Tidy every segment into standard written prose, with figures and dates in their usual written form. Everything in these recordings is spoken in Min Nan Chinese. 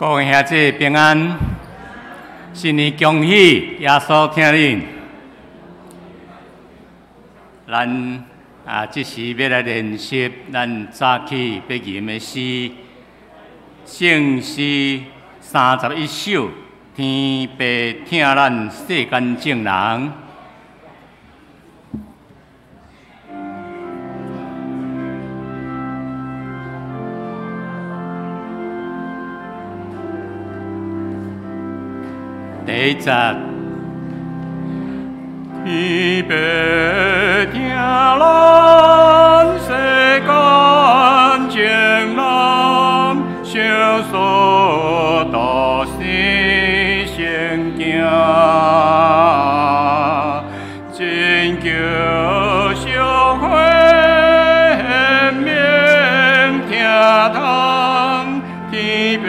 各位兄弟平安，新年恭喜，耶穌疼恁。咱啊，這時欲來練習咱早起欲吟的詩，聖詩31首，天父疼咱世間眾人。第一節，天父疼咱世間眾人，相思獨生聖囝，真叫相會免疼痛，天父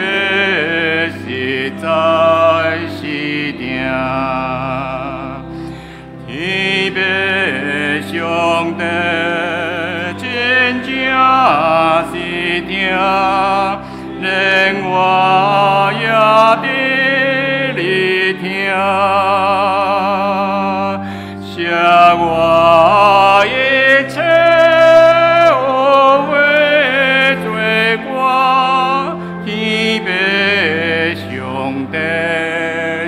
實在是疼，天父上帝真正是疼，連我也佇裡疼，捨我一切有為罪過，天父上帝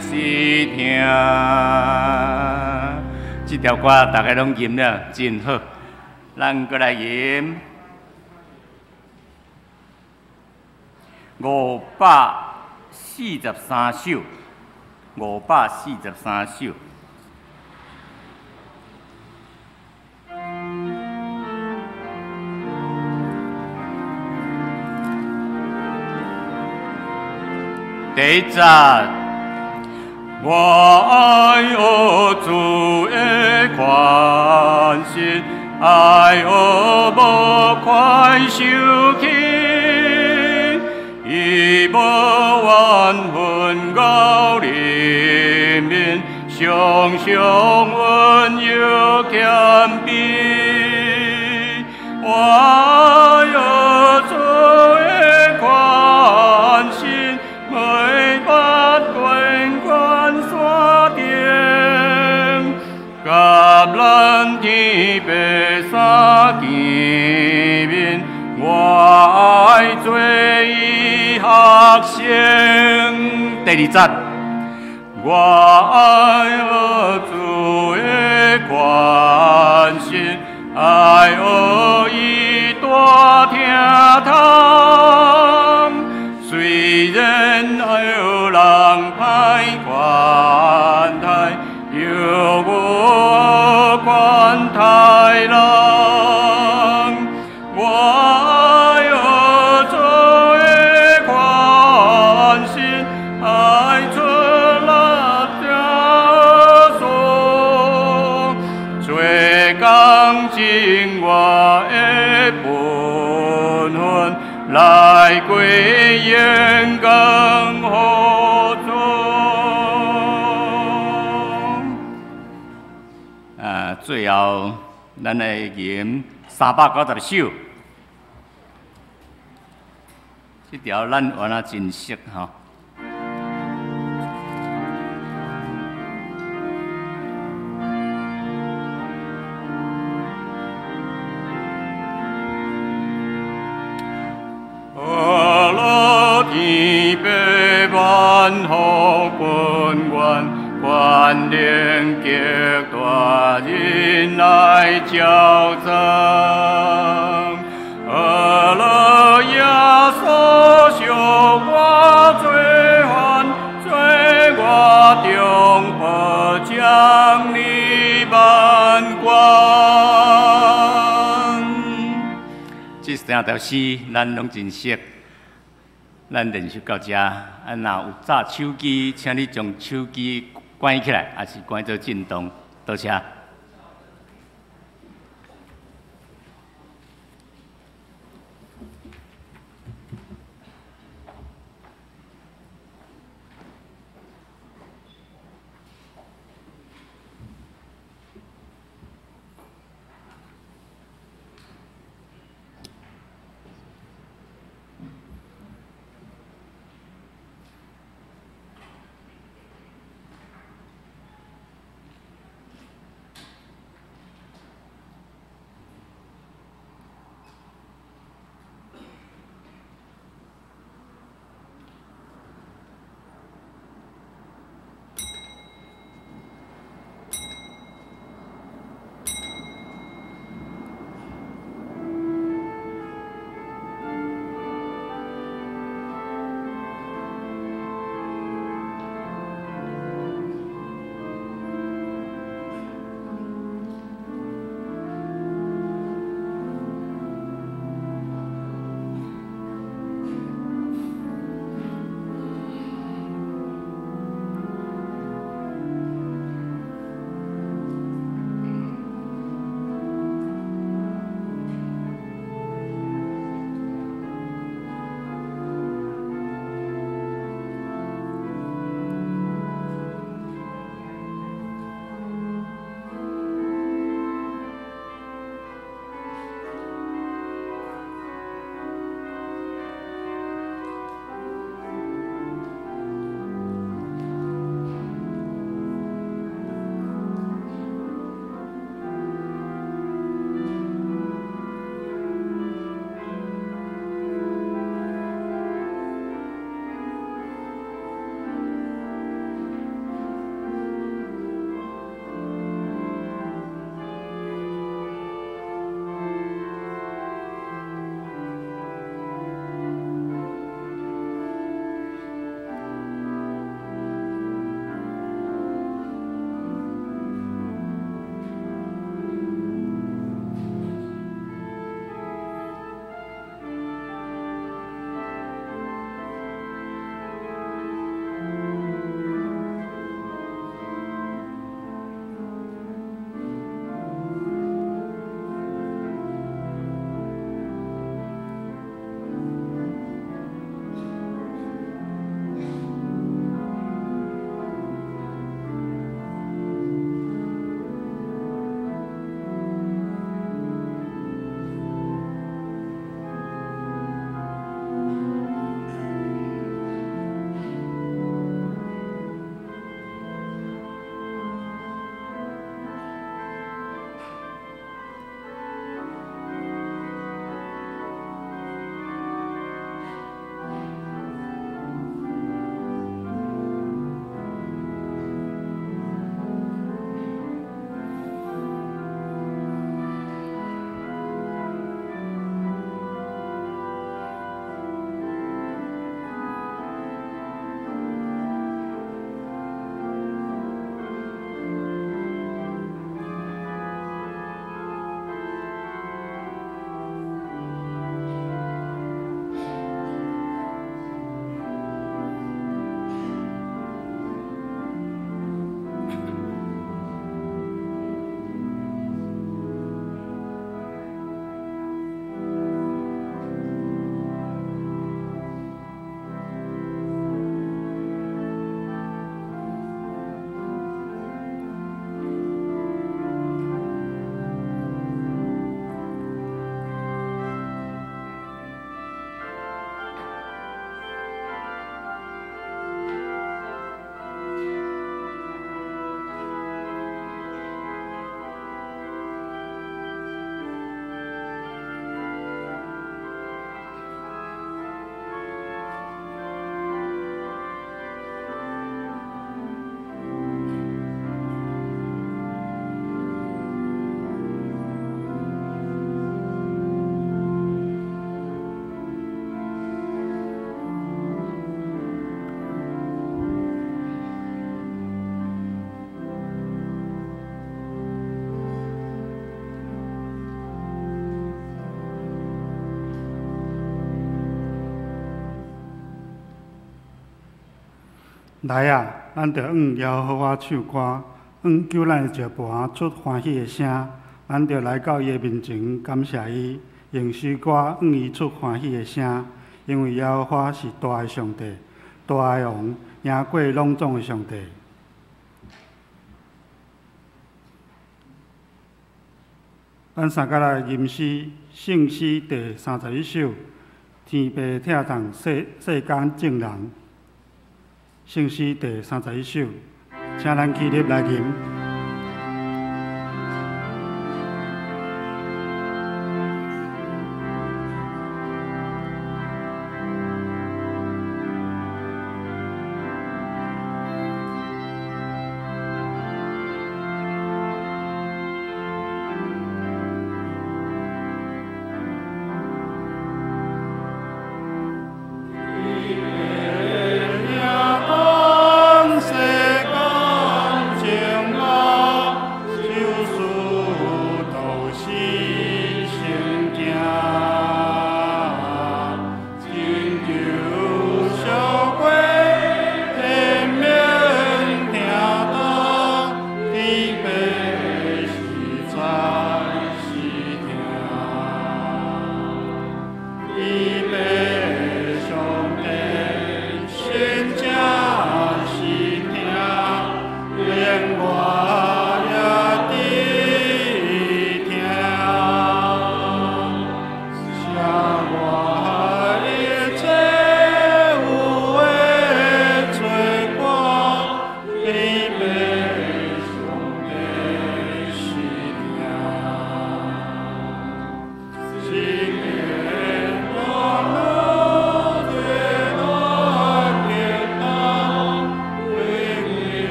是疼。這條歌大家攏吟了，真好。咱閣來吟543首，543首。第一節，我愛學主的寬心，愛學無款受氣，伊無怨恨厚憐憫，常常溫柔謙卑。我愛學主的寬心，每捌懸懸山頂，佮咱天父相見面，我愛做伊學生。第二節，我愛學主的寬心，愛學伊大疼痛，雖然有人歹款待，猶無款待人。我愛學主的寬心，愛出力耶穌，做工盡我的本分，來歸榮光予主。啊，最後咱來吟390首，這條咱原來真熟吼。阿羅天父萬福本願，權能極大仁愛澆灌。阿羅耶穌贖我罪犯，罪我中保將你萬關。這三條詩咱攏真熟，咱練習到這。啊，若有紮手機，請你將手機關起來，抑是關做震動。多謝。來啊，咱著向耶和華唱歌，向救咱的石磐出歡喜的聲。咱著來到伊的面前，感謝伊，用詩歌向伊出歡喜的聲。因為耶和華是大的上帝，大的王，贏過攏總的上帝。咱三個來吟詩，聖詩第31首，天父疼痛世間眾人。聖詩第31首，請咱起立來吟。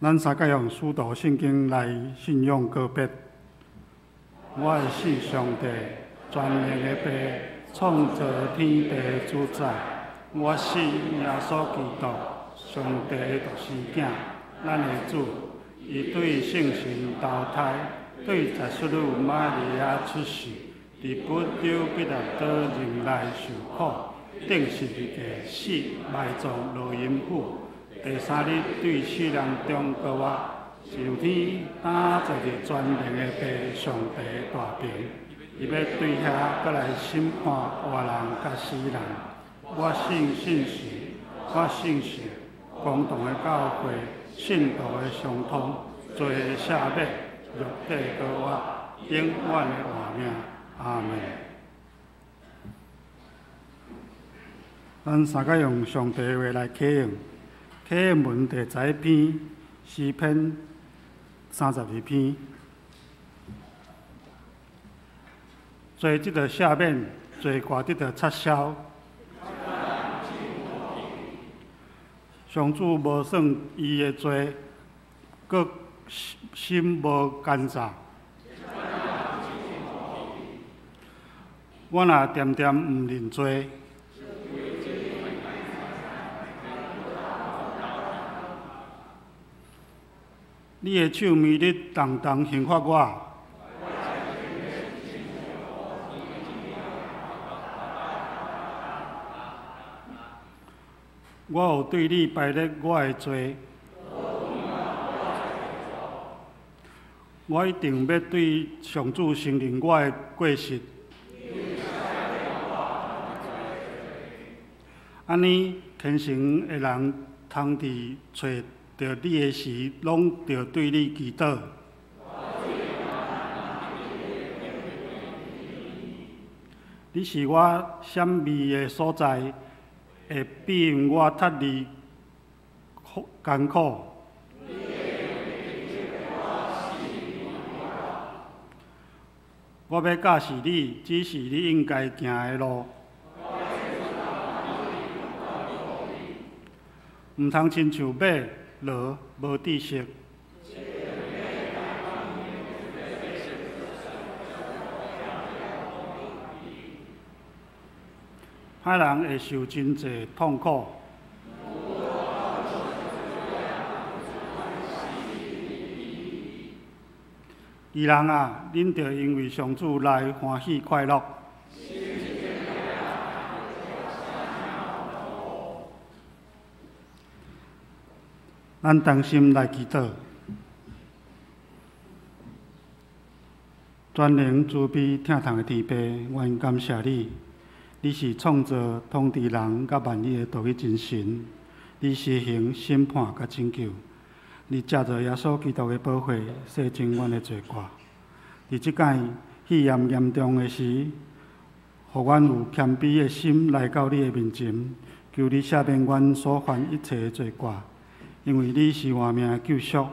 咱三个用使徒信經來信仰告別。我信上帝，全能的父，創造天地主宰。我信耶穌基督，上帝的獨生囝，咱的主。伊對聖神投胎，對十淑女瑪利亞出世，佇本丟彼拉多忍耐受苦，釘十字架死，埋葬落陰府。第三日對死人中復活，上天擔坐佇全能的父上帝大爿。伊欲對遐閣來審判活人佮死人。我信聖神，我信聖公同的教會，信徒的相通，罪的赦免，肉體復活，永遠的活命。阿門。咱三个用上帝的話來啟應，啟應文第11篇，詩篇32篇。罪得到赦免，罪過得到擦消。上主無算伊的罪，閣心無奸詐。我若恬恬毋認罪，你的手暝日重重刑罰我。我有對你排列我的罪，我一定欲對上主承認我的過失。按呢，虔誠的人通佇揣著你的時，攏著對你祈禱。你是我閃避的所在，會庇蔭我脫離艱苦。我欲教示你，指示你應該行的路。毋通親像馬、驢無知識。歹人會受真濟痛苦。義人啊，恁著因為上主來歡喜快樂。咱同心來祈禱。全能慈悲疼痛的天父，阮感謝你。你是創造統治人佮萬有的獨一真神，你施行審判佮拯救，你藉著耶穌基督的寶血洗淨阮的罪過。佇這擺肺炎嚴重的時，予阮有謙卑的心來到你的面前，求你赦免阮所犯一切的罪過，因為你是活命的救贖，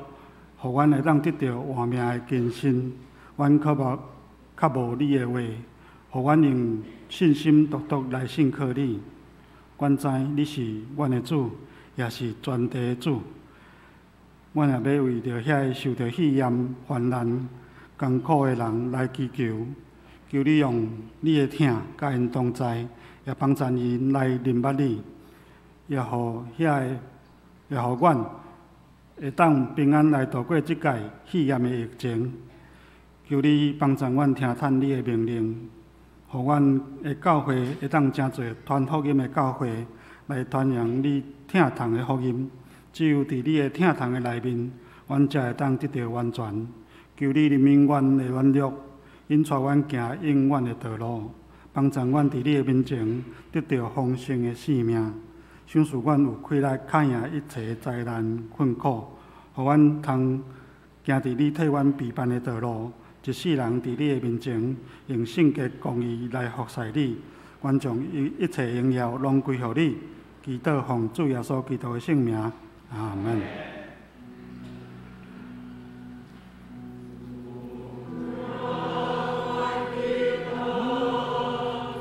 予阮會當得著活命的更新。阮渴望渴慕你的話，予阮用信心獨獨來信靠你。阮知你是阮的主，也是全地的主。阮也欲為著遐个受著肺炎患難艱苦的人來祈求，求你用你的疼佮𪜶同在，也幫助𪜶來認捌你，也予遐个，也予阮會當平安來度過這屆肺炎的疫情。求你幫助阮聽從你的命令，予阮的教會會當成做傳福音的教會，來傳揚你疼痛的福音。只有佇你的疼痛的內面，阮才會當得著完全。求你憐憫阮的軟弱，引帶阮行永遠的道路，幫助阮佇你的面前得著豐盛的生命。賞賜阮有氣力敲贏一切災難困苦，予阮通行佇你替阮備辦的道路。一世人佇你的面前，用聖潔公義來服侍你。阮將一切榮耀攏歸予你。祈禱奉主耶穌基督的聖名，阿門。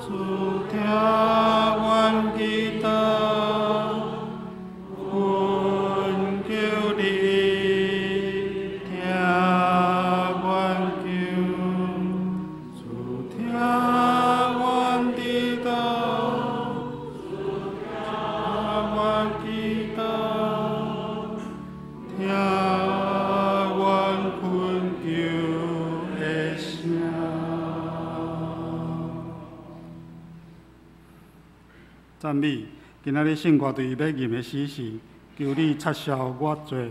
主聽阮祈禱，懇求你聽阮求，主聽阮祈禱，讚美。今仔日聖歌隊欲吟的詩是：求你擦消我罪。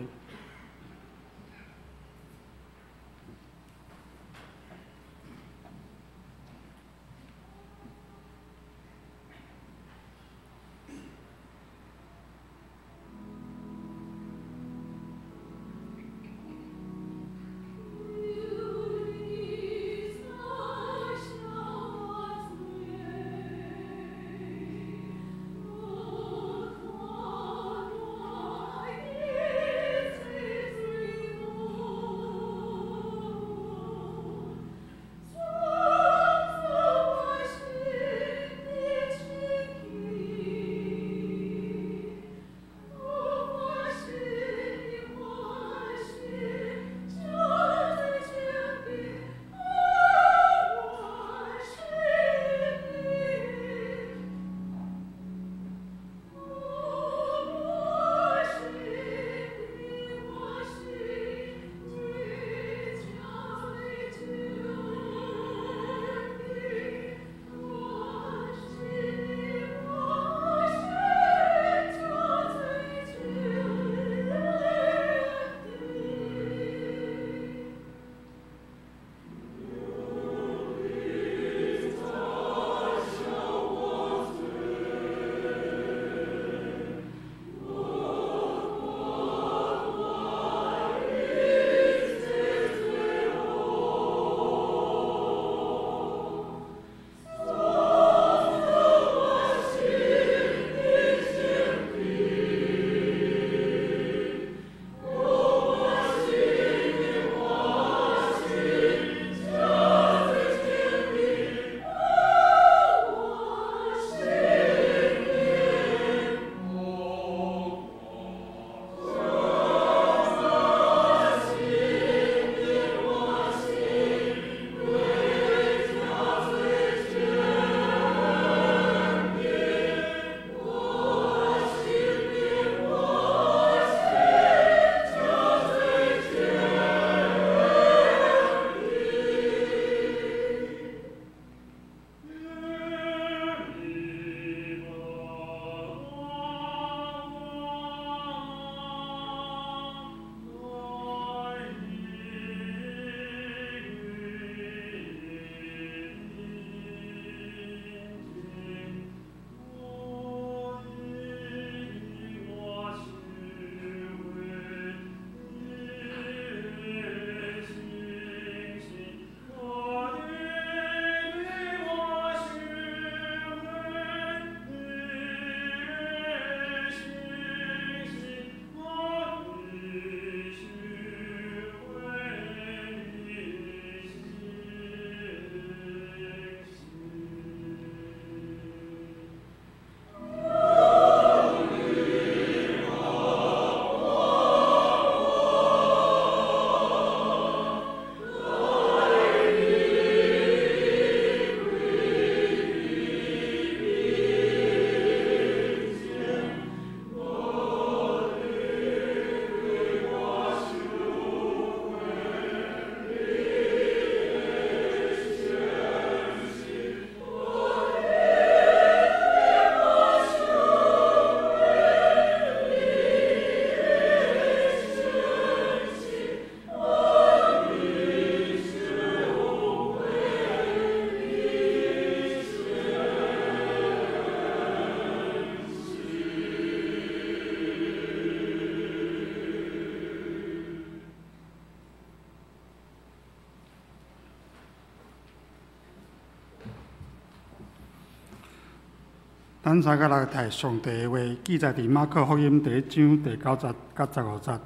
咱三个來讀上帝的話，記載佇馬可福音第一章第九節到十五節。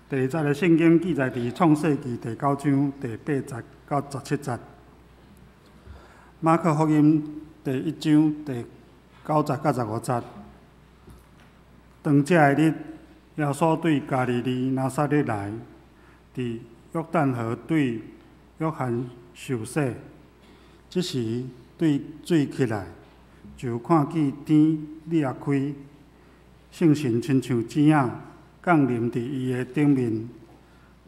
第二節的聖經記載佇創世記第九章第八節到十七節。馬可福音第一章第九節到十五節。當這个日，耶穌對加利利拿撒勒來，佇約旦河對約翰受洗。這時對水起來，就看見天裂開，聖神親像鳥仔降臨佇伊的頂面，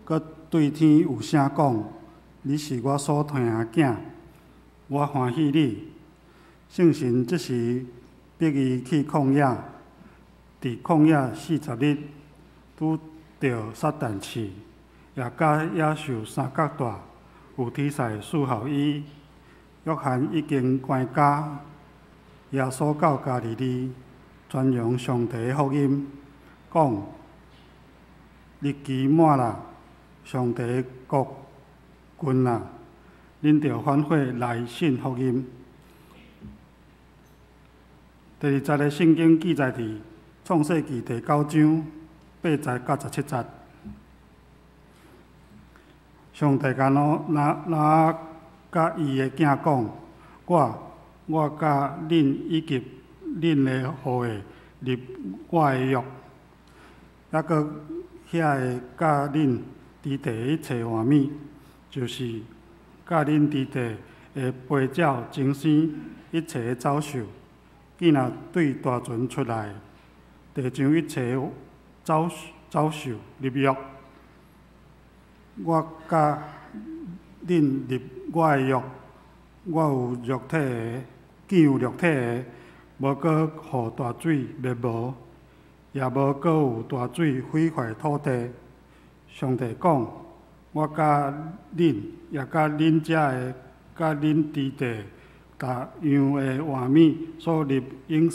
閣對天有聲講：你是我所疼的囝，我歡喜你。聖神這時逼伊去曠野。佇曠野40日，拄著撒旦試，也佮野獸相佮蹛，有天使侍候伊。約翰已經關監，耶穌到加利利，傳揚上帝的福音，講：日期滿啦，上帝的國近啦，恁著反悔來信福音。第二節的聖經記載佇創世記第九章八節到17節。上帝共挪亞佮伊的囝講：我佮恁以及恁的後裔立我的約，猶閣遐个佮恁佇地的一切活物，就是佮恁佇地的飛鳥、精生一切的走獸，既若對大船出來，地上一切走獸立約。我佮恁立我的約，我有肉體的，見有肉體的，無閣予大水滅無，也無閣有大水毀壞土地。上帝講：我佮恁，也佮恁遮的，佮恁佇地逐樣的活物所立永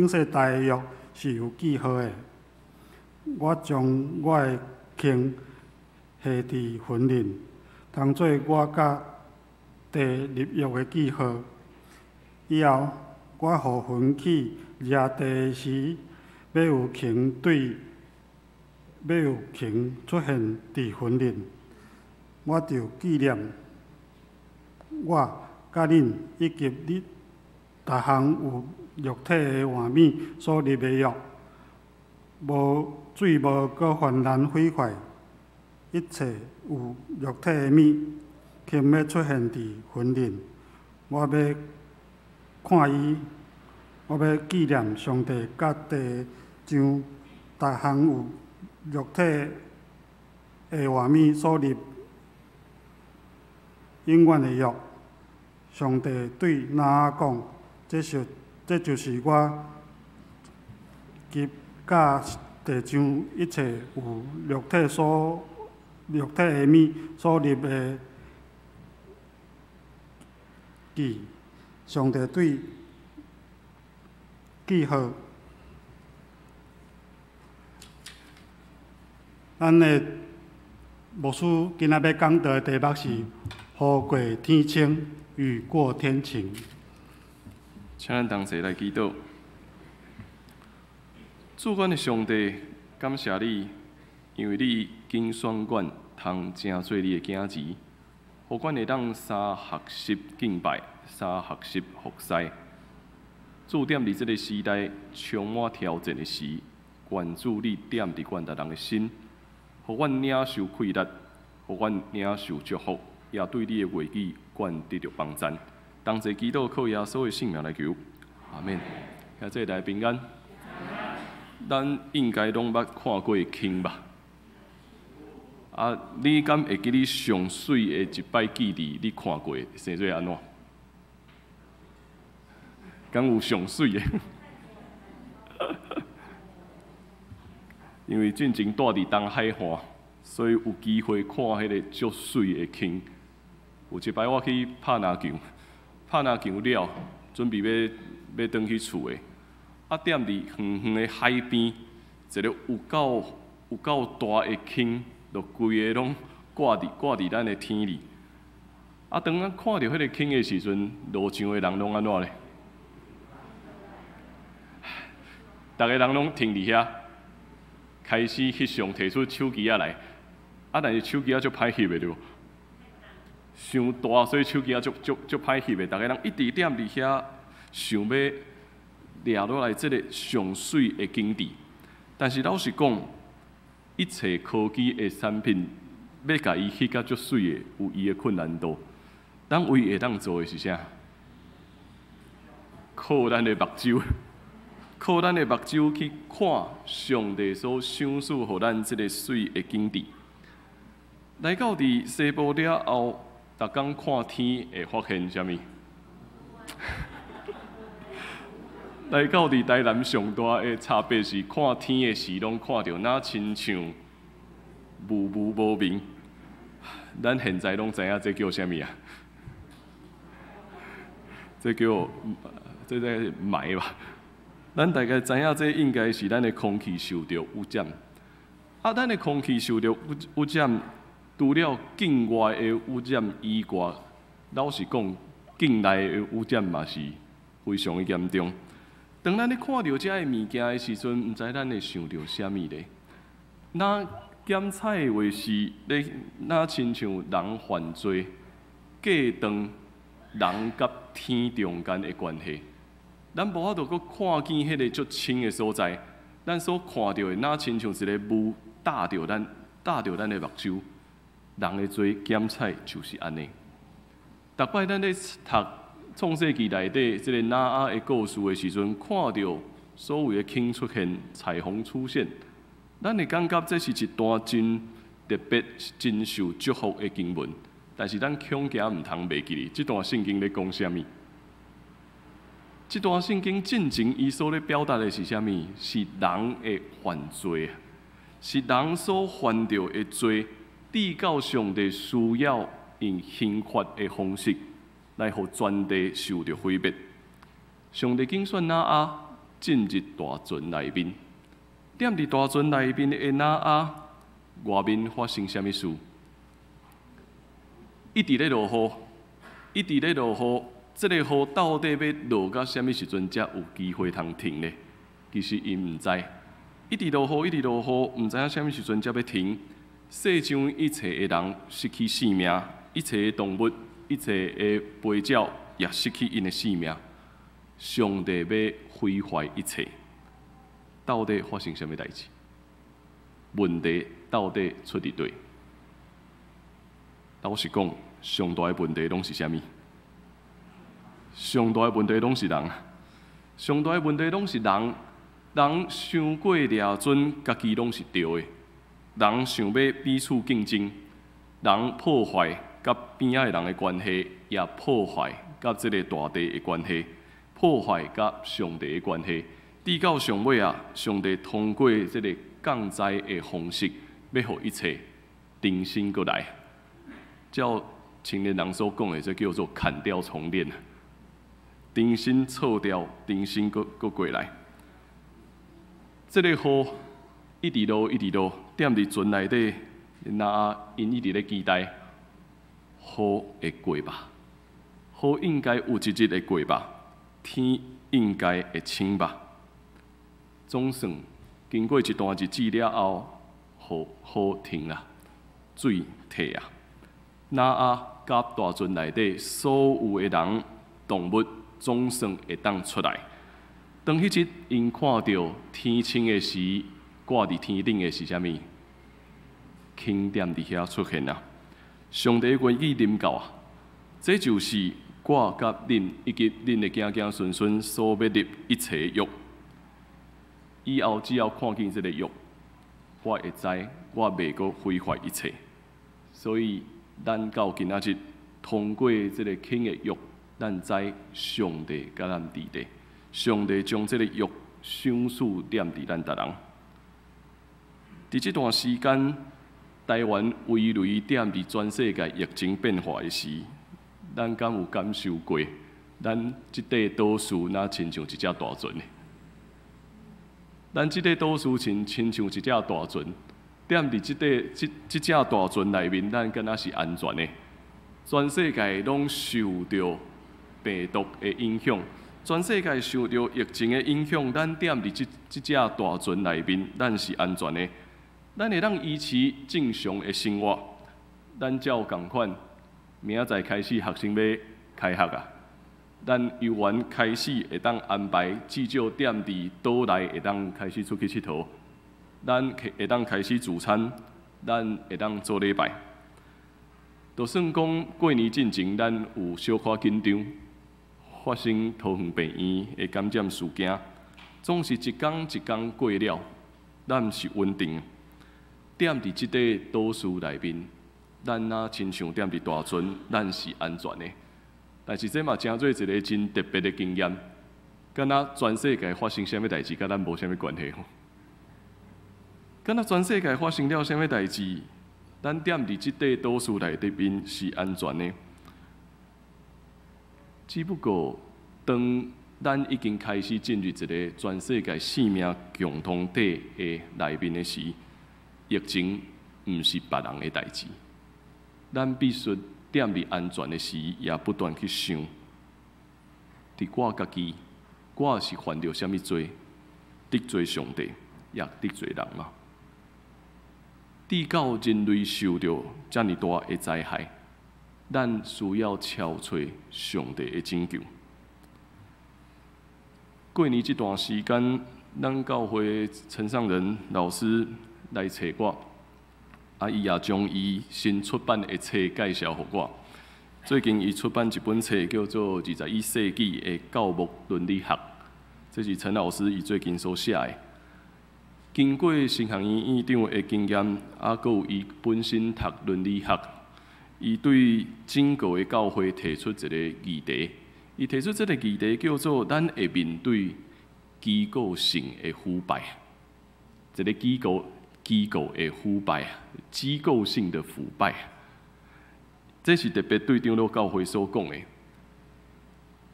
世代的約是有記號的。我將我的繩繫佇雲頂，當做我佮地立約的記號。以後，我予雲去掠地的時，欲有繩出現佇雲頂，我就紀念我佮恁以及恁逐項有肉體的活物所立的約，無水無閣泛濫毀壞一切有肉體的物，繩欲出現佇雲頂，我欲看伊，我欲紀念上帝佮地上逐項有肉體的活物所立永遠的約。上帝對挪亞講：這就是我及佮地上一切有肉體的物所立的記。上帝對記號。咱的牧師今仔欲講道的題目是“雨過天青，雨過天晴”。請咱同齊來祈禱。主阮的上帝，感謝你，因為你揀選阮通成做你的囝兒，予阮會當三學習敬拜，三學習服侍。主踮佇這个時代充滿挑戰的時，願主你踮佇阮逐人的心，予阮領受氣力，予阮領受祝福，也對你的話語，阮得著幫贊。同齊祈禱，靠耶穌的聖名來求，阿們。兄弟來平安。咱應該攏捌看過鯨吧？啊，你敢會記你上媠的一擺記憶？你看過生做按怎？敢有上媠的？因為進前蹛佇東海岸，所以有機會看彼个足媠的鯨。有一擺我去拍籃球，拍籃球了，準備欲轉去厝的，啊，踮佇遠遠的海邊，一个有夠大的鯨，就規个攏掛佇咱的天裡。啊，當咱看著彼个鯨的時陣，路上的人攏按怎咧？逐个人攏停佇遐，開始翕相，提出手機仔來。啊，但是手機仔足歹翕的對無？傷大，所以手機仔足歹翕的。逐个人一直踮佇遐，想欲掠落來這个上媠的景致。但是老實講，一切科技的產品，欲共伊翕甲足媠的，有伊的困難度。咱唯一會當做的是啥？靠咱的目睭，靠咱的目睭去看上帝所賞賜予咱這个媠的景致。來到佇西部了後，逐工看天會發現啥物？來到佇台南上大的差別是，看天的時攏看著若親像霧霧無明。咱現在攏知影這叫啥物啊？這叫這個霾吧？咱大概知影這應該是咱的空氣受著污染。啊，咱的空氣受著污染，除了境外的污染以外，老實講，境內的污染嘛是非常的嚴重。當咱咧看著這个物件的時陣，毋知咱會想著啥物咧？若檢採的話是咧，若親像人犯罪，隔斷人佮天中間的關係。咱無法度閣看見彼个足清的所在，咱所看著的，若親像一个霧罩著咱，罩著咱的目睭。人的罪檢採就是按呢。逐擺咱咧讀創世記內底這个挪亞的故事的時陣，看著所謂的鯨出現、彩虹出現，咱會感覺這是一段真特別、真受祝福的經文。但是咱恐驚毋通袂記得，這段聖經咧講啥物？這段聖經進前伊所咧表達的是啥物？是人的犯罪，是人所犯著的罪，直到上帝需要用刑罰的方式來予全地受著毀滅。上帝揀選挪亞進入大船內面，踮佇大船內面的挪亞，外面發生啥物事？一直咧落雨，一直咧落雨，這个雨到底欲落到啥物時陣才有機會通停呢？其實𪜶毋知，一直落雨，一直落雨，毋知影啥物時陣才欲停。世上一切的人失去性命，一切的動物，一切的飛鳥也失去𪜶的性命。上帝欲毀壞一切，到底發生啥物代誌？問題到底出佇佗？老實講，上大的問題攏是啥物？上大的問題攏是人，上大的問題攏是人，人傷過掠準，家己攏是對的。人想欲彼此競爭，人破壞佮邊仔的人的關係，也破壞佮這个大地的關係，破壞佮上帝的關係。直到上尾啊，上帝通過這个降災的方式，欲予一切重新閣來。照青年人所講的，這叫做砍掉重練，重新錯掉，重新閣閣過來。這个雨一直落，一直落，踮佇船內底，挪亞𪜶一直咧期待雨會過吧？雨應該有一日會過吧？天應該會晴吧？總算經過一段日子了後，雨雨停啦，水退啊。挪亞佮大船內底所有的人、動物，總算會當出來。當彼日𪜶看著天晴的時，掛佇天頂的是啥物？輕點佇遐出現啊！上帝話語臨到啊！這就是我佮恁以及恁的子子孫孫所欲立一切約。以後只要看見這个約，我會知我袂閣毀壞一切。所以，咱到今仔日通過這个輕的約，咱知上帝佮咱佇咧。上帝將這个約賞賜踮佇咱逐人。佇這段時間，台灣危危踮佇全世界疫情變化的時，咱敢有感受過？咱這塊島嶼若親像一隻大船的。咱這塊島嶼親像一隻大船，踮佇這塊這這隻大船內面，咱敢若是安全的。全世界攏受著病毒的影響，全世界受著疫情的影響，咱踮佇這這隻大船內面，咱是安全的。咱會當維持正常的生活，咱照仝款，明仔載開始學生欲開學啊！咱遊園開始會當安排，至少踮佇島內會當開始出去𨑨迌。咱會當開始聚餐，咱會當做禮拜。就算講過年進前，咱有小可緊張，發生桃園病院的感染事件，總是一工一工過了，咱是穩定。踮佇這塊島嶼內面，咱若親像踮佇大船，咱是安全的。但是這嘛成做一个真特別的經驗。敢若全世界發生啥物代誌，佮咱無啥物關係吼。敢若全世界發生了啥物代誌，咱踮佇這塊島嶼內底面是安全的。只不過，當咱已經開始進入一个全世界性命共同體的內面的時，疫情毋是別人的代誌。咱必須踮佇安全的時，也不斷去想，佇我家己，我是犯著啥物罪，得罪上帝，也得罪人嗎？直到人類受著遮爾大的災害，咱需要敲揣上帝的拯救。過年這段時間，咱教會陳尚仁老師來揣我，啊，伊也將伊新出版的冊介紹予我。最近伊出版一本冊叫做《21世紀的教牧倫理學》，這是陳老師伊最近所寫的。經過神學院院長的經驗，啊，閣有伊本身讀倫理學，伊對整個的教會提出一个議題。伊提出這個議題叫做：咱會面對機構性的腐敗，一个機構的腐敗，機構性的腐敗。這是特別對長老教會所講的。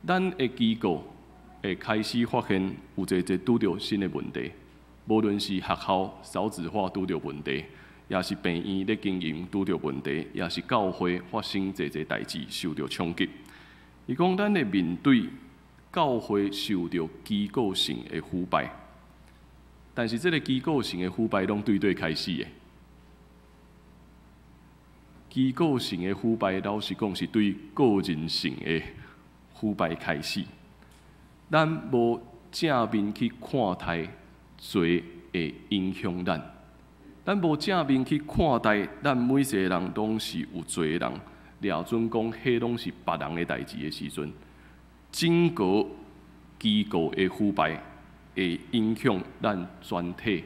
咱的機構會開始發現有濟濟拄著新的問題，無論是學校少子化拄著問題，抑是病院咧經營拄著問題，抑是教會發生濟濟代誌受著衝擊。伊講，咱會面對教會受著機構性的腐敗，但是這个機構性的腐敗攏對佗開始的？機構性的腐敗，老實講是對個人性的腐敗開始。咱無正面去看待罪會影響咱，咱無正面去看待，咱每一个人攏是有罪的人。掠準講，彼攏是別人的代誌的時陣，整個機構的腐敗會影響咱全體，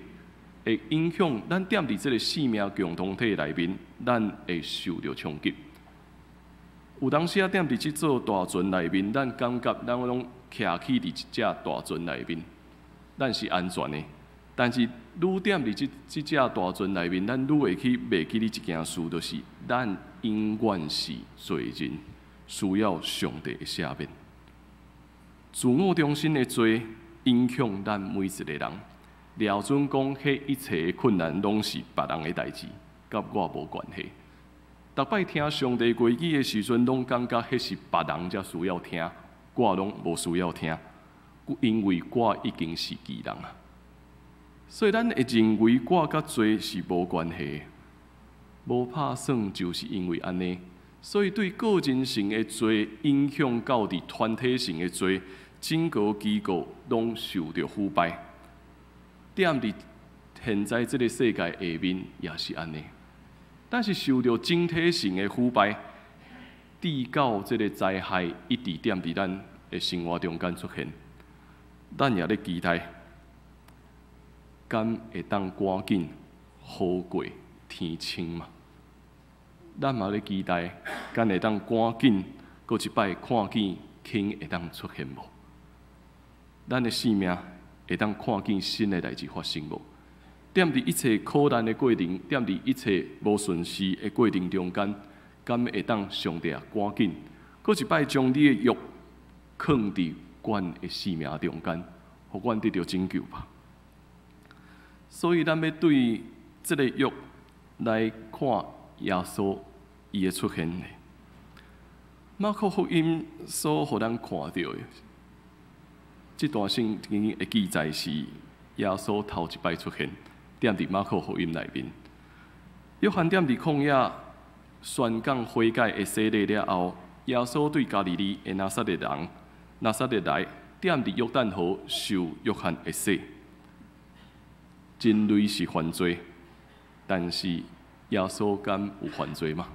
會影響咱踮佇這个性命共同體內面，咱會受著衝擊。有當時啊，踮佇這座大船內面，咱感覺咱攏徛起佇一隻大船內面，咱是安全的。但是，愈踮佇這隻大船內面，咱愈會去袂記得一件事，就是咱永遠是罪人，需要上帝的赦免。自我中心的罪影響咱每一个人。掠準講，彼一切的困難攏是別人的代誌，佮我無關係。逐擺聽上帝話語的時陣，攏感覺彼是別人才需要聽，我攏無需要聽，因為我已經是義人啊。所以，咱會認為我佮罪是無關係，無拍算，就是因為按呢。所以，對個人性的罪影響到佇團體性的罪，整個機構攏受著腐敗。踮佇現在這个世界下面也是按呢，但是受著整體性的腐敗，直到這个災害一直踮佇咱的生活中間出現，咱也咧期待，敢會當趕緊雨過天晴嘛？咱嘛咧期待，敢會當趕緊閣一擺看見天會當出現無？咱的性命會當看見新的代誌發生無？踮佇一切苦難的過程，踮佇一切無順遂的過程中間，敢會當上帝啊趕緊閣一擺將你的約囥佇阮的性命中間，予阮得著拯救吧。所以，咱欲對這个約來看耶穌伊的出現。馬可福音所予咱看著的，這段聖經的記載是耶穌頭一擺出現，踮佇馬可福音內面。約翰踮佇曠野宣講悔改的洗禮了後，耶穌對加利利的拿撒勒人，拿撒勒來，踮佇約旦河受約翰的洗。人類是犯罪，但是耶穌敢有犯罪嗎？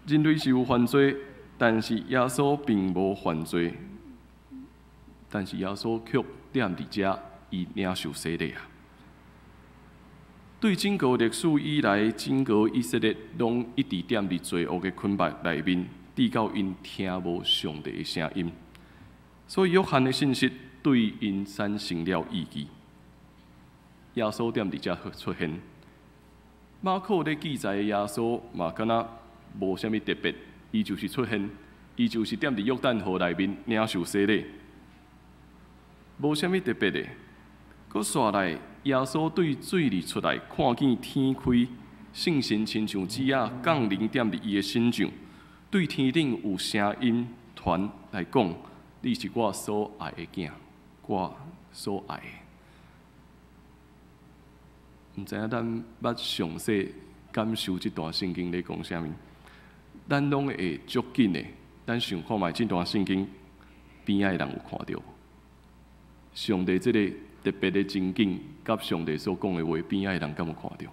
人類是有犯罪，但是耶穌並無犯罪，但是耶穌卻踮佇遮，伊領受洗禮啊。對整個歷史以來，整個以色列攏一直踮佇罪惡的捆綁內面，直到𪜶聽無上帝的聲音。所以約翰的信息對𪜶產生了意義。耶穌踮佇遮出現，馬可咧記載的耶穌嘛，敢若無啥物特別，伊就是出現，伊就是踮佇約旦河內面領受洗禮，無啥物特別的。閣紲來，耶穌對水裡出來，看見天開，聖神親像雞仔降臨踮佇伊的身上，對天頂有聲音傳來講：你是我所愛的囝，我所愛的。毋知影咱捌詳細感受這段聖經咧講啥物？咱攏會足緊的，咱想看覓這段聖經邊仔的人有看著無？上帝這个特別的情景，佮上帝所講的話，邊仔的人敢有看著？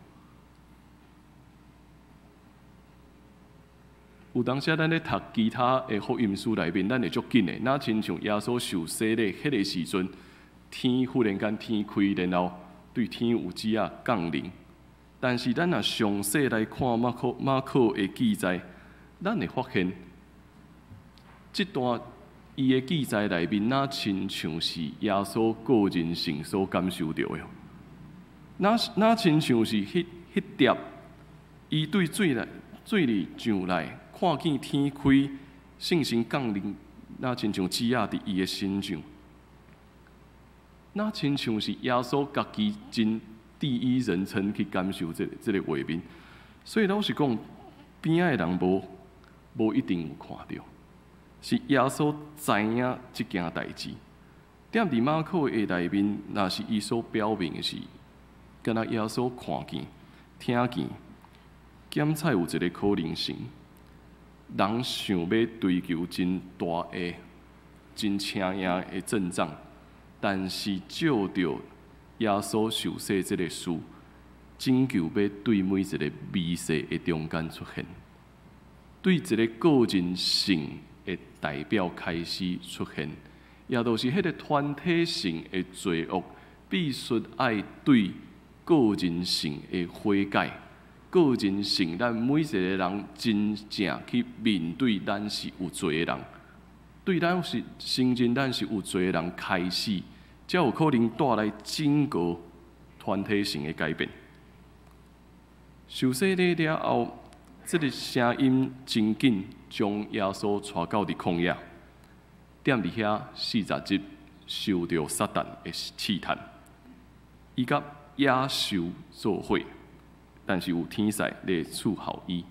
有當時咱咧讀其他的福音書內面，咱會足緊的，若親像耶穌受洗禮彼个時陣，天忽然間天開，然後對天有雞仔降臨。但是咱若詳細來看馬可的記載，咱會發現，這段伊的記載內面，若親像是耶穌個人性所感受著的，若親像是彼碟，伊對水裡上來，看見天開，聖神降臨，若親像雞仔佇伊的身上，若親像是耶穌家己真第一人稱去感受這個畫面。所以老實講，邊仔的人無一定有看著，是耶穌知影這件代誌。踮佇馬可的內面，若是伊所表明的是，敢若耶穌看見、聽見，檢採有一個可能性，人想欲追求真大的、真請贏的陣仗，但是藉著耶穌受洗這個事，拯救欲對每一個微細的中間出現，對一個個人性的代表開始出現，也就是彼個團體性的罪惡，必須愛對個人性的悔改，個人性，咱每一個人真正去面對咱是有罪的人，對咱是承認咱是有罪的人開始，才有可能帶來整個團體性的改變。受洗禮了後，這个聲音真緊將耶穌帶到佇曠野，踮佇遐40日受著撒旦的試探，伊佮野獸做伙，但是有天使咧伺候伊。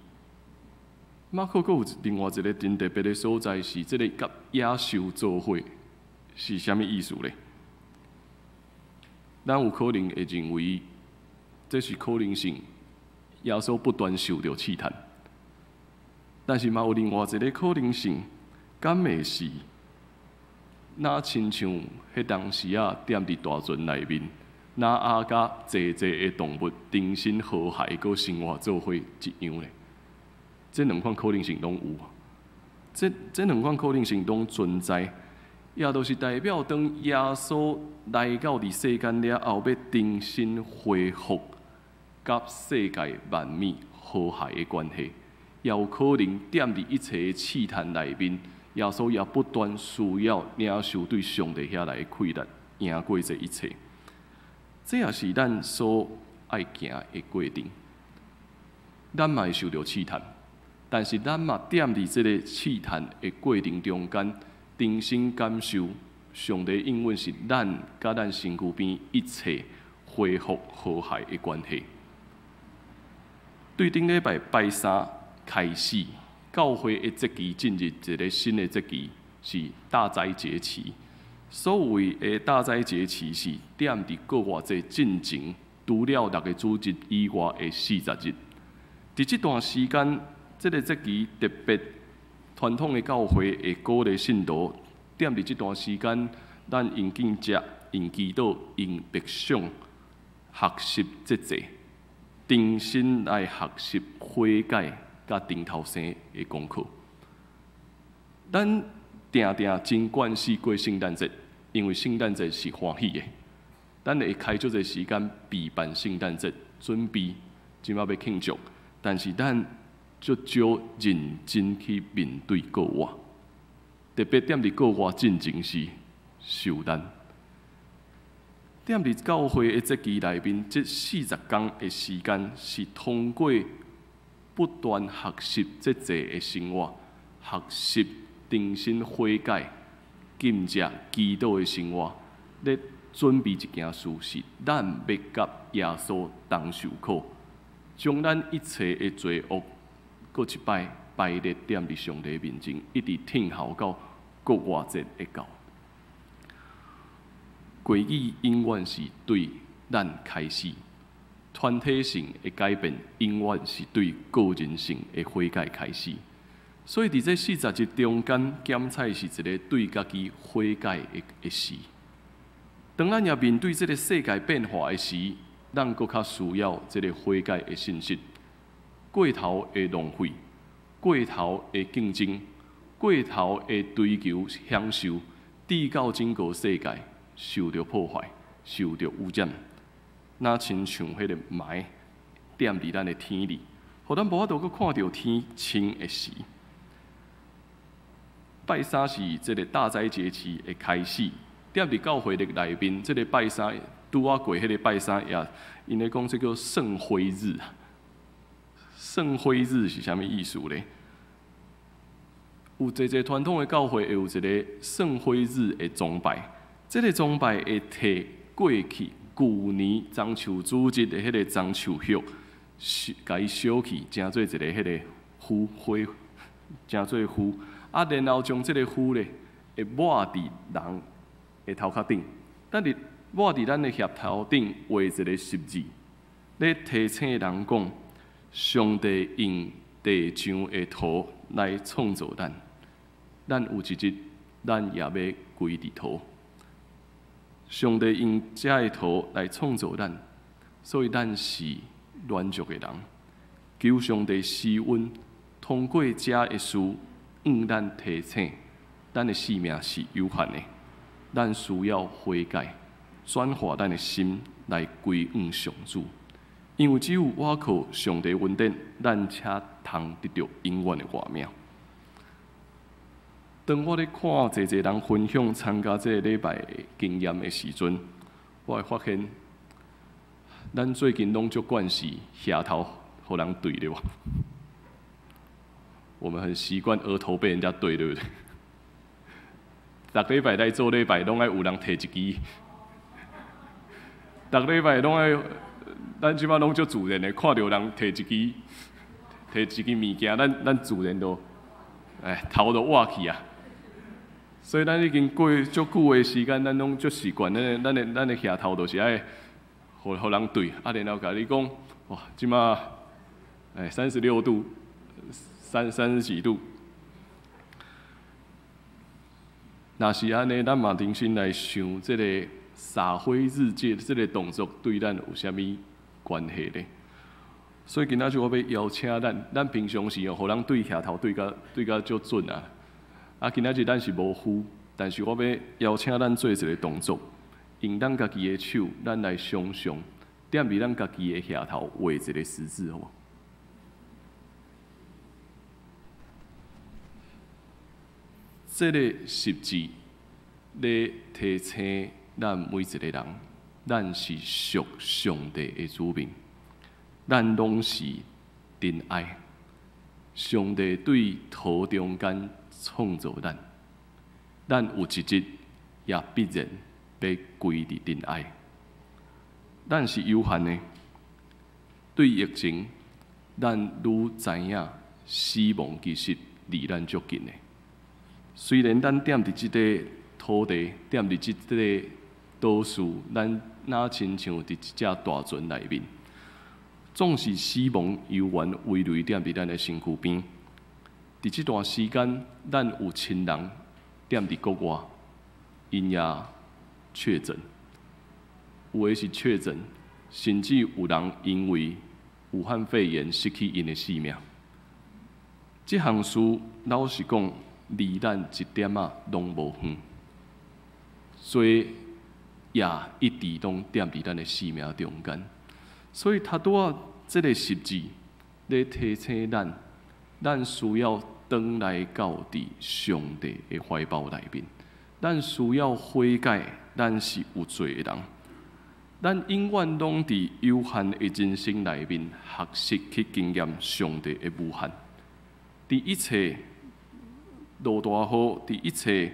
馬可閣有另外一个真特別的所在，是這个佮野獸做伙是啥物意思咧？咱有可能會認為這是可能性，耶穌不斷受著試探，但是嘛有另外一个可能性，敢會是若親像彼當時仔踮佇大船內面，若阿佮濟濟的動物重新和諧閣生活做伙一樣咧？這兩款可能性攏有，這兩款可能性攏存在，也就是代表當耶穌來到佇世間了後，欲重新恢復佮世界萬物和諧的關係，也有可能踮佇一切的試探內面，耶穌也不斷需要領受對上帝遐來的氣力，贏過這一切。這也是咱所愛行的過程。咱嘛會受著試探，但是咱嘛踮佇這个試探的過程中間，重新感受上帝應允是咱佮咱身軀邊一切恢復和諧的關係。對頂禮拜拜三開始，教會的節期進入一个新的節期，是大齋節期。所謂的大齋節期是踮佇復活節進前，除了六个主日以外的40日。佇這段時間，這个節期特別傳統的教會會鼓勵信徒，踮佇這段時間，咱用禁食、用祈禱、用默想，學習節制，重新來學習悔改佮重頭生的功課。咱定定真慣勢過聖誕節，因為聖誕節是歡喜的。咱會開足濟時間備辦聖誕節，準備這馬欲慶祝，但是咱足少認真去面對過活。特別踮佇國外進前是受難。踮佇教會的節期內面，這40工的時間是通過不斷學習節制的生活，學習重新悔改、禁食、祈禱的生活，咧準備一件事，是咱欲佮耶穌同受苦，將咱一切的罪惡，閣一擺排列踮佇上帝面前，一直聽候到復活節會到。過去永遠是對咱開始，團體性的改變永遠是對個人性的悔改開始。所以佇這40日中間，檢採是一个對家己悔改的時。當咱也面對這个世界變化的時，咱閣較需要這个悔改的信息。過頭的浪費，過頭的競爭，過頭的追求享受，致到整個世界受著破壞，受著污染，若親像彼个霾踮佇咱的天裡，予咱無法度閣看著天晴的時。拜三是這个大齋節期的開始，踮佇教會曆內面，這个拜三拄仔過彼个拜三也，𪜶咧講這叫聖灰日。聖灰日是啥物意思咧？有濟濟傳統的教會會有一个聖灰日的崇拜，這个崇拜會提過去舊年樟樹主日的彼个樟樹葉，共伊燒去，成做一个彼个灰灰，成做灰。啊，然後將這个灰咧，會抹佇人的頭殼頂，但是抹佇咱的額頭頂畫一个十字，咧提醒人講，上帝用地上的土來創造咱，咱有一日，咱也欲歸佇土。上帝用這个土來創造咱，所以咱是軟弱的人。求上帝施恩，通過這个事，向咱提醒，咱的性命是有限的，咱需要悔改，轉化咱的心來歸向上主。因為只有倚靠上帝恩典，咱才通得著永遠的活命。當我咧看濟濟人分享參加這个禮拜的經驗的時陣，我會發現，咱最近攏足慣勢額頭予人對，對無？我們很習慣額頭被人家對，對不對？逐禮拜來做禮拜，攏愛有人提一支。逐禮拜攏愛，咱這擺攏足自然的，看著人提一支，提一支物件，咱自然就，哎，頭就倚去啊。所以咱已經過足久的時間，咱攏足習慣，咱的額頭就是愛，予人對，啊，然後共你講，哇，這擺，哎，36度，30幾度。若是按呢，咱嘛重新來想這个灑灰日這這个動作對咱有啥物關係咧？所以今仔日我欲邀請咱，咱平常時哦，予人對額頭對甲足準啊。啊，今仔日咱是無灰，但是我欲邀請咱做一个動作，用咱家己的手，咱來想像，踮佇咱家己的額頭畫一个十字，好無？這个十字咧提醒咱每一个人，咱是屬上帝的子民，咱攏是塵埃。上帝對土中間創造咱，咱有一日也必然欲歸佇塵埃。咱是有限的，對疫情，咱愈知影死亡其實離咱足近的。雖然咱踮佇這个土地，踮佇這个島嶼，咱若親像佇一隻大船內面，總是死亡猶原危雷踮佇咱的身軀邊。佇這段時間，咱有親人踮佇國外，𪜶也確診，有的是確診，甚至有人因為武漢肺炎失去𪜶的性命。這項事老實講，離咱一點仔攏無遠，所以也一直攏踮佇咱的生命中間。所以，拄仔這个十字咧提醒咱，咱需要轉來到佇上帝的懷抱內面。咱需要悔改，咱是有罪的人。咱永遠攏佇有限的人生內面學習去經驗上帝的無限。佇一切落大雨，佇一切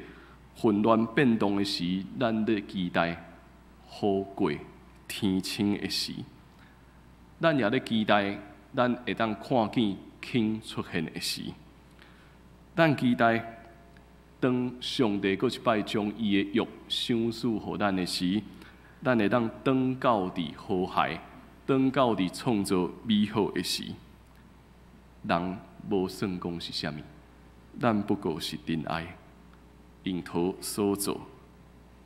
混亂變動的時，咱咧期待雨過天晴的時。咱也咧期待，咱會當看見天出現的時。咱期待當上帝閣一擺將伊的約賞賜予咱的時，咱會當轉到佇和諧，轉到佇創造美好的時。人無算講是啥物，咱不過是塵埃，用土所造，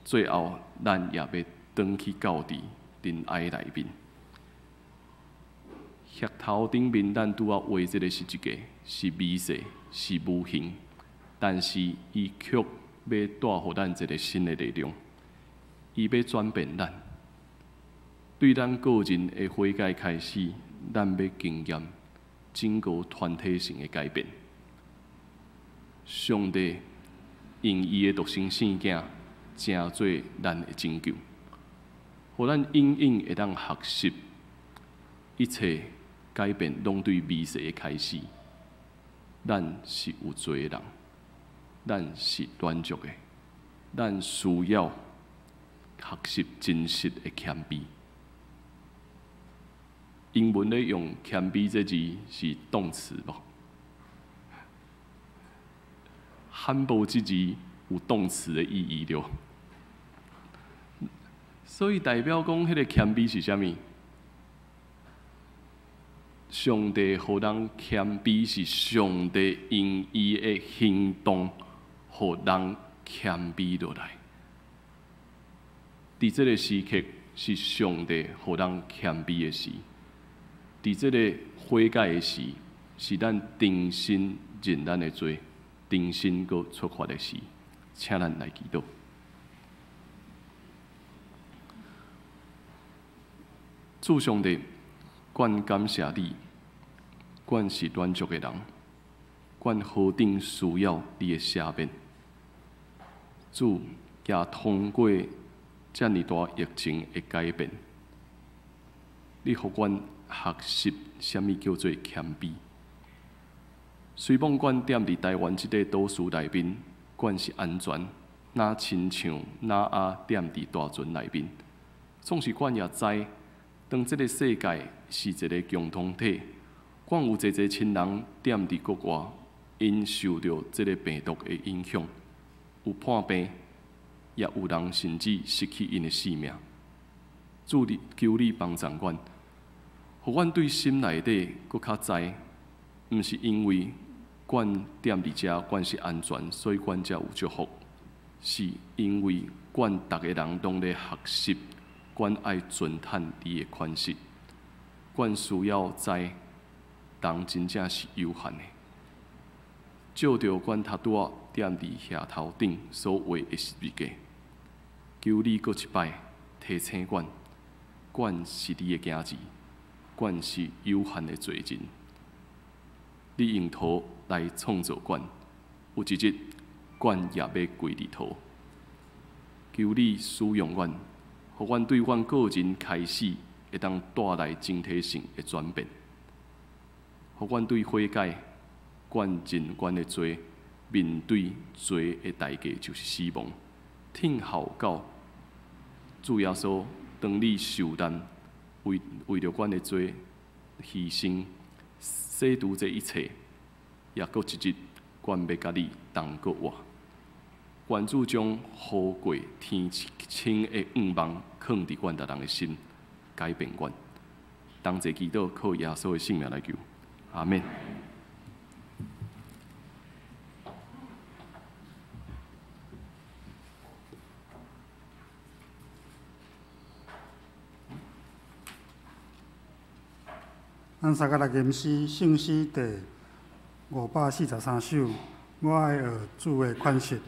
最後咱也欲轉去到佇塵埃內面。額頭頂面，咱拄仔畫這个十字架，是微細，是無形，但是伊卻欲帶予咱一个新的力量。伊欲轉變咱，對咱個人的悔改開始，咱欲經驗整個團體性的改變。上帝用伊的獨生聖囝，成做咱的拯救，予咱永遠會當學習一切改變，攏對微細的開始。咱是有罪的人，咱是軟弱的，咱需要學習真實的謙卑。英文咧用謙卑這字是動詞無？humble 這字有動詞的意義著。所以代表講，彼个謙卑是啥物？上帝予人謙卑，是上帝用伊的行動，予人謙卑落來。佇這个時刻，是上帝予人謙卑的時；佇這个悔改的時，是咱重新認咱的罪，重新閣出發的時。請咱來祈禱。主上帝，阮感謝你，阮是軟弱的人，阮何等需要你的赦免。主也通過遮爾大疫情的改變，你予阮學習啥物叫做謙卑。雖罔阮踮佇台灣這個島嶼內面，阮是安全，若親像挪亞踮佇大船內面，總是阮也知，當這个世界是一个共同體，阮有濟濟親人踮佇國外，𪜶受著這个病毒的影響，有破病，也有人甚至失去𪜶的性命。主你求你幫助阮，予阮對心內底閣較知，毋是因為阮踮佇遮，阮是安全，所以阮才有祝福，是因為阮逐个人攏咧學習，阮愛尊嘆你的款式，阮需要知人真正是有限的。照著阮頭拄仔踮佇額頭頂所畫的十字架，求你閣一擺提醒阮，阮是你的囝兒，阮是有限的罪人。你用土來創造阮，有一日阮也欲歸佇土。求你使用阮，予阮對阮個人開始會當帶來整體性的轉變，予阮對悔改，阮認阮的罪，面對罪的代價就是死亡。聽候到主耶穌，當你受難，為為著阮的罪犧牲，洗除這一切，也閣一日，阮欲佮你同過活。願主將雨過天晴的願望囥佇阮逐人的心，改變阮。同齊祈禱，靠耶穌的聖名來求，阿們。咱三個來吟詩，聖詩第543首，我愛學主的款式。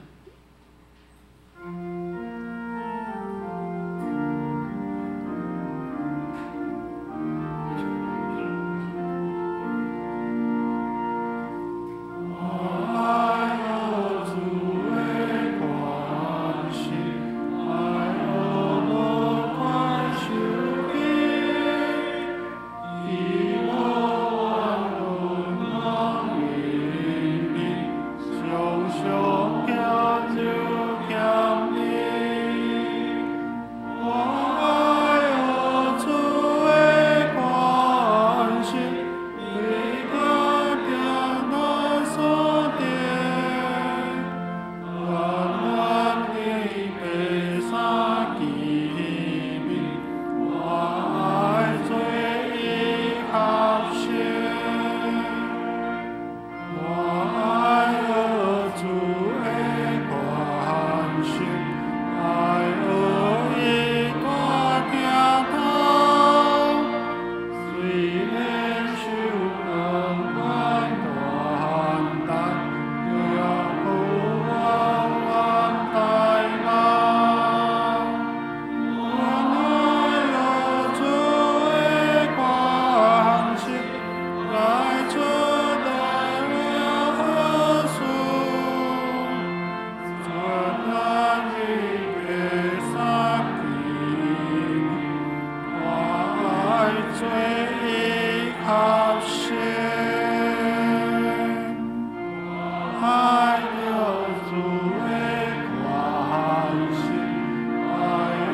我做伊学习，爱著主的关心，爱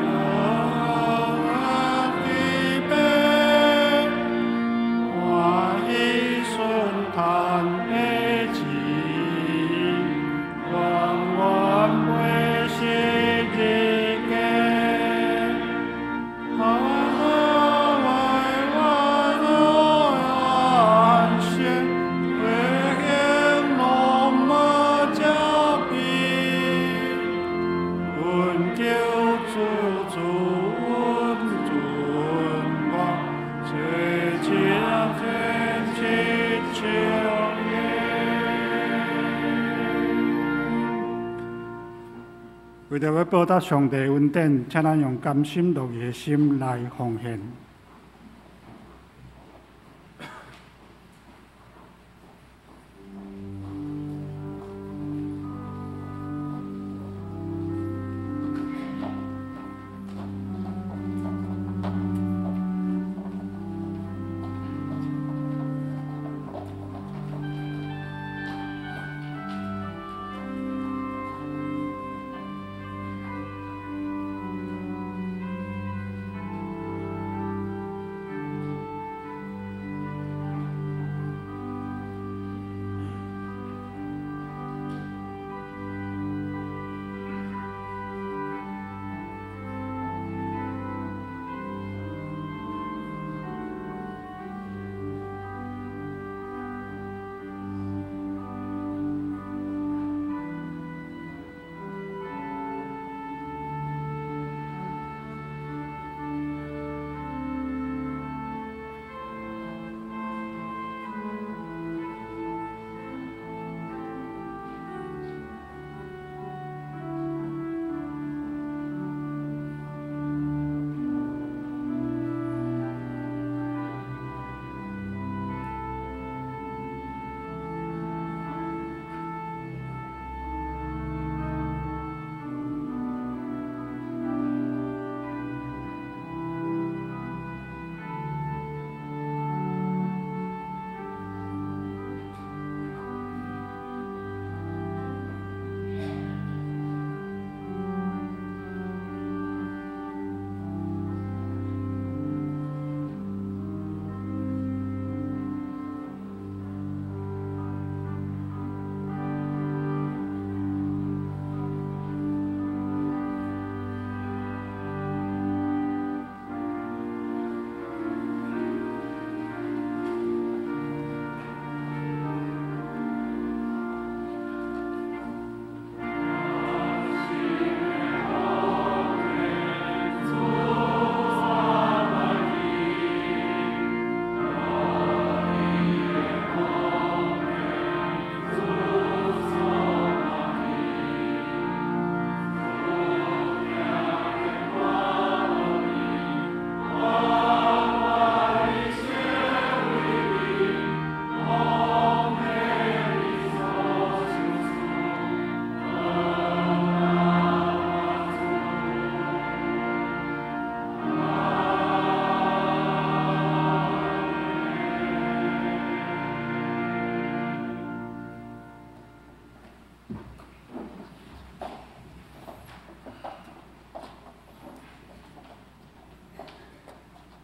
乐的悲，欢喜顺叹的志，永远袂失日记。啊，爱我安息，为行罗马脚边，恳求主主恩准我，做这天气笑颜。为著欲报答上帝恩典，请咱用甘心樂意的心來奉獻。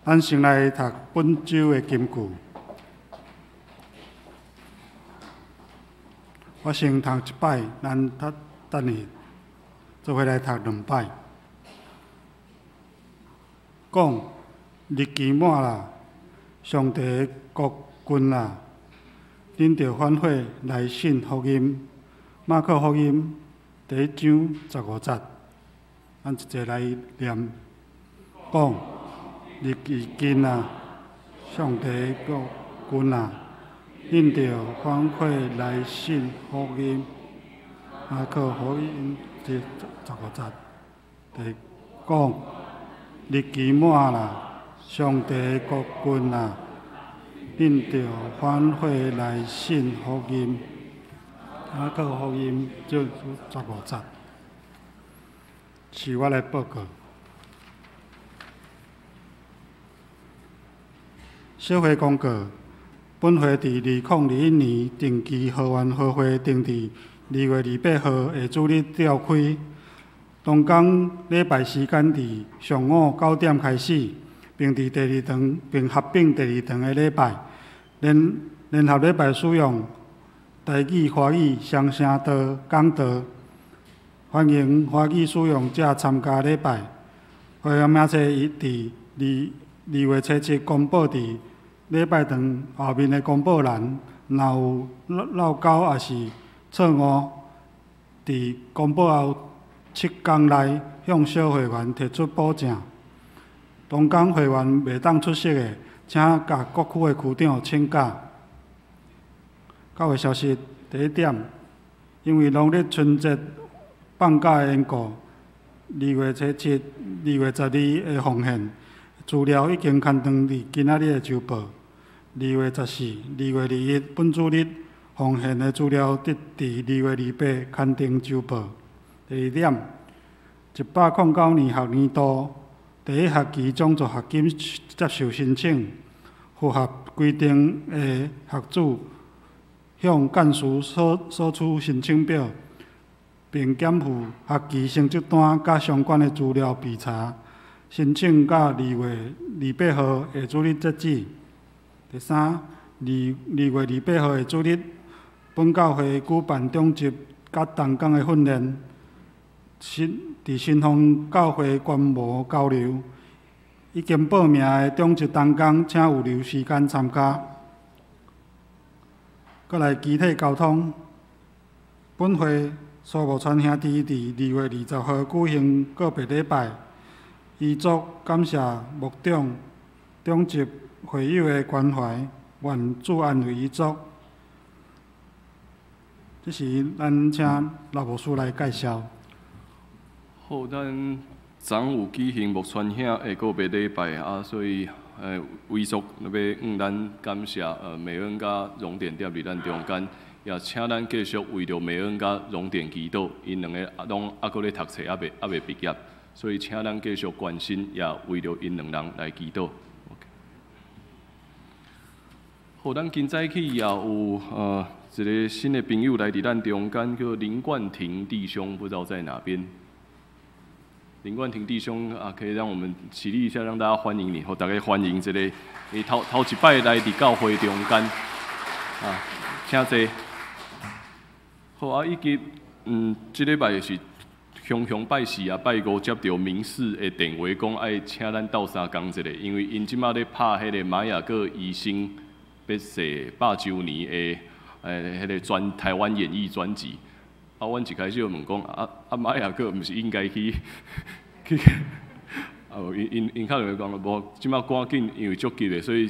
咱先來讀本週的金句。我先讀一擺，咱等下做伙來讀兩擺。講日期滿啦，上帝的國近啦，恁著反悔來信福音。馬可福音第一章十五節，咱一齊來念。講日期近啦，上帝的國近啦，恁著反悔來信福音。馬可福音第十五節，第講日期滿啦，上帝的國近啦，恁著反悔來信福音。馬可福音就十五節，是我來報告。小會公告，本會佇2021年定期會員會會定佇2月28號下主日召開。同工禮拜時間佇上午9點開始，並佇第二堂並合併第二堂的禮拜。聯聯合禮拜使用台語、華語雙聲道講道，歡迎華語使用者參加禮拜。會員名冊已佇2月初7公布佇禮拜堂後面的公布欄，若有漏勾抑是錯誤，佇公布後7工內向小會員提出補正。同工會員袂當出席的，請佮各區的區長請假。教會消息第一點，因為農曆春節放假的緣故，2月初7、2月12的奉獻資料已經刊登佇今仔日的週報。2月14、2月21本主日奉獻的資料，得佇2月28刊登週報。第二點，109年學年度第一學期獎助學金接受申請，符合規定的學子向幹事索取申請表，並檢附學期成績單佮相關的資料備查。申請到2月28號下主日截止。第三，2月28號下主日，本教會舉辦長執佮同工的訓練，佇新豐教會觀摩交流。已經報名的長執同工，請預留時間參加。閣來機體交通，本會蘇木川兄弟佇2月20號舉行告別禮拜，遺囑感謝牧長、長執會友的關懷，願主安慰遺囑。這時，咱請老牧師來介紹。好，咱昨有舉行木川兄的告別禮拜啊，所以遺囑欲向咱感謝美恩佮榮典踮佇咱中間，也請咱繼續為著美恩佮榮典祈禱，𪜶兩个攏猶閣咧讀冊，猶未畢業，所以請咱繼續關心，也為著𪜶兩人來祈禱。好，咱今早起也有一个新的朋友來佇咱中間，叫林冠廷弟兄，不知道在哪邊。林冠廷弟兄啊，可以讓我們起立一下，讓大家歡迎你，予大家歡迎這个，伊頭頭一擺來佇教會中間，啊，請坐。好啊，以及這禮拜是雄雄拜四啊，拜五接著民視的電話，講愛請咱鬥相共一下，因為𪜶這馬咧拍彼个馬雅各醫生欲逝百週年的彼个專台灣演藝專輯。啊，阮一開始就問講，啊馬雅各毋是應該去去？啊，無𪜶𪜶𪜶敲電話講，無，這馬趕緊，因為足急的，所以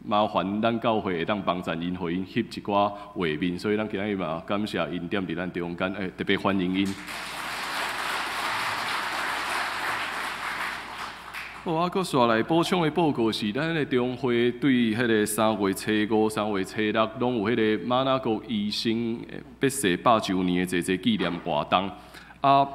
麻煩咱教會會當幫贊𪜶，予𪜶翕一寡畫面，所以咱今日嘛感謝𪜶踮佇咱中間，特別歡迎𪜶。好，啊，閣紲來補充的報告是，咱彼个中會對彼个3月初5、3月初6，攏有彼个馬雅各醫生欲逝百週年的濟濟紀念活動。啊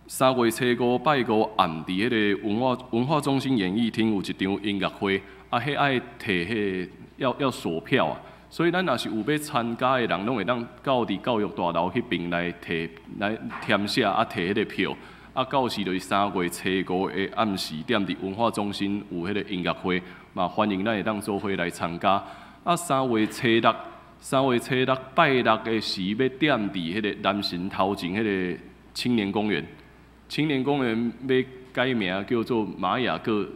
，3月初5拜五暗佇彼个文化中心演藝廳有一場音樂會，啊，彼愛提彼个要索票啊，所以咱若是有欲參加的人，攏會當到佇教育大樓彼爿來提來填寫啊，提彼個票。啊，到時就是3月初5的暗時點，佇文化中心有彼個音樂會，嘛歡迎咱會當做伙來參加。啊，3月初6，3月初6拜六的時，欲踮佇彼个南神頭前彼个青年公園，青年公園欲改名叫做馬雅各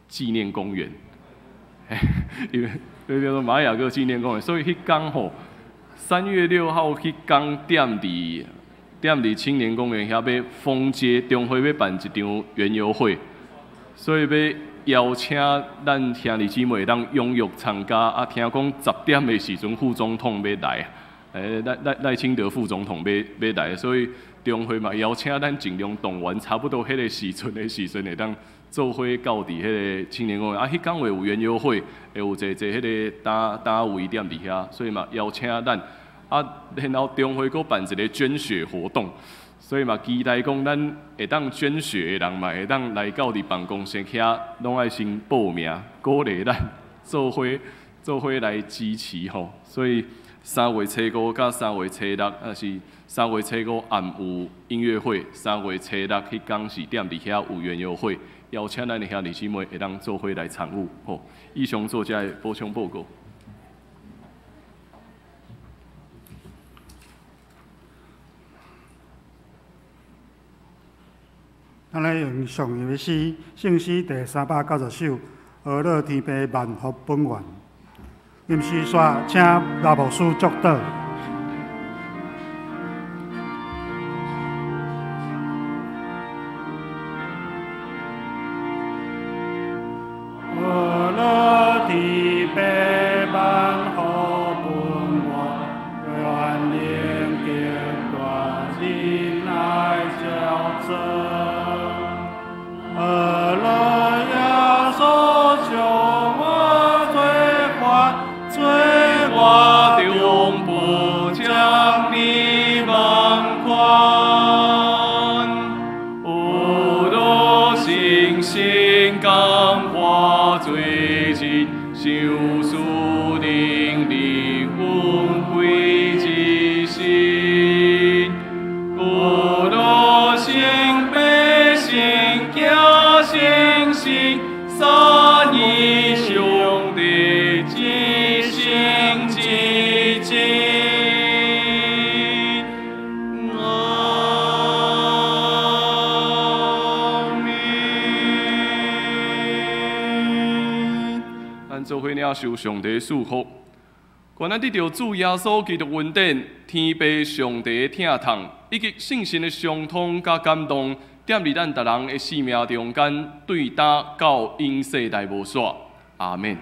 紀念公園，因為欲叫做馬雅各紀念公園，所以彼工吼，3月6號彼工踮佇。踮佇青年公園遐欲封街，中會欲辦一場園遊會，所以欲邀請咱兄弟姊妹會當踴躍參加。啊，聽講10點的時陣，副總統欲來，賴清德副總統欲來，所以中會嘛邀請咱盡量動員，差不多彼个時陣的時陣會當做伙到佇彼个青年公園。啊，彼工會有園遊會，會有濟濟彼个單位踮佇遐，所以嘛邀請咱。啊，然後中會閣辦一个捐血活動，所以嘛期待講咱會當捐血的人嘛會當來到佇辦公室遐，攏愛先報名，鼓勵咱做伙做伙來支持吼。所以3月初5佮3月初6，啊是3月初5暗有音樂會，3月初六彼工是踮佇遐有園遊會，邀請咱的兄弟姊妹會當做伙來參與吼。以上做這个補充報告。咱來用上一的詩，聖詩第390首《呵咾天父萬福本願》。吟詩煞，請羅牧師祝禱。呵咾天父萬福本願，願靈極大仁愛照照。呵咾耶穌將我罪還，罪我終不將你忘還。有若星星感化罪人，相思能力恩惠之心。有若聖百姓行聖心，三一上帝至聖至真。阿們。咱做伙領受上帝賜福，願咱得著主耶穌基督恩典、天父上帝的疼痛，以及聖神的相通佮感動，踮佇咱逐人的生命中間，對今到永世代無煞。阿們。